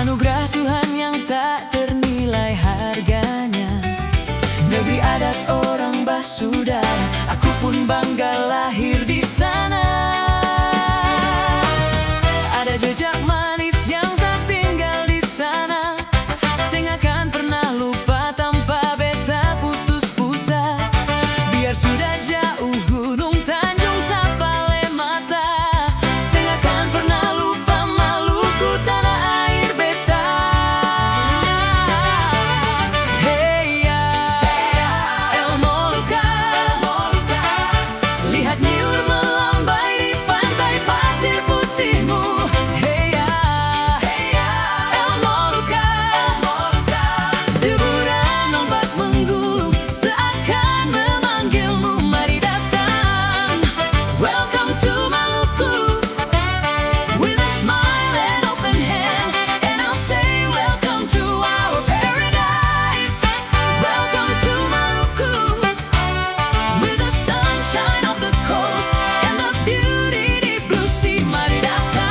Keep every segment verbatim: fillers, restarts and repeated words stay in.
Nugrah Tuhan yang tak ternilai harganya. Negeri adat orang basudara, aku pun bangga lahir di sana. Ada jejak manis yang tak tinggal di sana. Seng akan pernah lupa tanpa beta putus pusa. Biar sudah jauh gunung tanjung tapale mata, seng akan pernah lupa Maluku tanah air beta. Hey ya, El Molucca, lihat nyiur melambai di pantai pasir putihmu. Hey ya, El Molucca, deburan ombak menggulung seakan memanggilmu. Mari datang, welcome to Maluku. With a smile and open hand, and I'll say, welcome to our paradise. Welcome to Maluku. With the sunshine of the coast and the beauty deep blue sea, mari datang.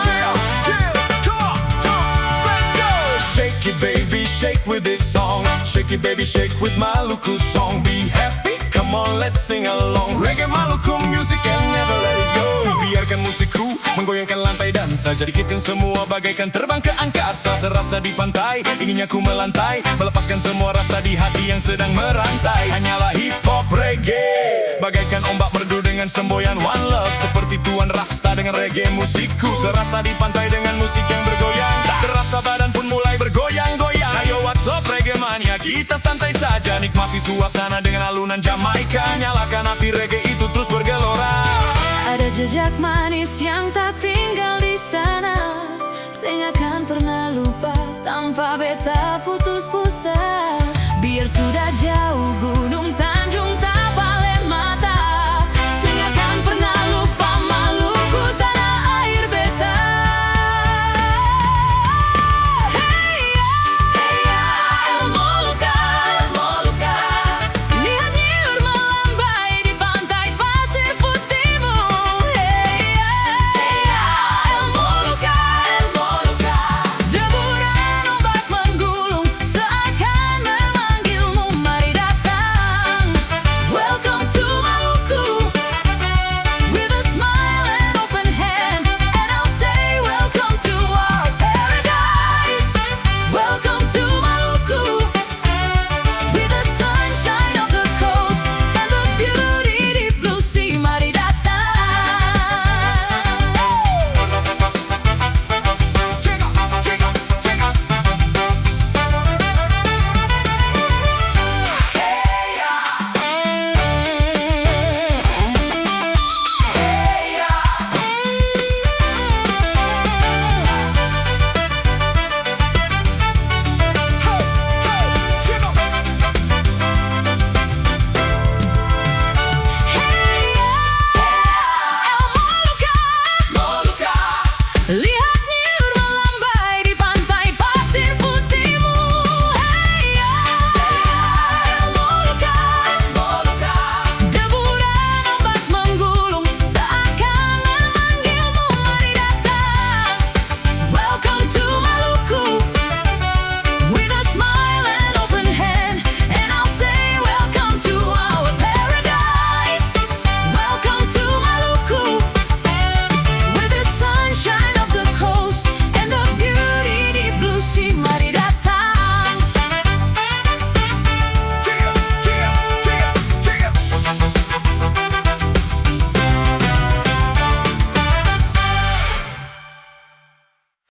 Yeah, yeah, come on, come on, let's go. Shake it, baby, shake with this song. Shake it, baby, shake with Maluku song. Be happy, come on, let's sing along. Reggae Maluku music and never let it go. Biarkan musikku menggoyangkan lantai dansa, jadi kita semua bagaikan terbang ke angkasa. Serasa di pantai, inginnya ku melantai, melepaskan semua rasa di hati yang sedang merantai. Hanyalah hip hop reggae, bagaikan ombak merdu dengan semboyan one love. Seperti Tuan Rasta dengan reggae musikku, serasa di pantai dengan musik yang bergoyang. Tak terasa badan pun mulai bergoyang-goyang. Ayo, what's up, reggae mania? Kita santai saja, nikmati suasana dengan alunan Jamaika. Nyalakan api reggae itu terus bergelora. Ada jejak manis yang tak tinggal di sana, seng akan pernah lupa tanpa beta putus pusa. Biar sudah jauh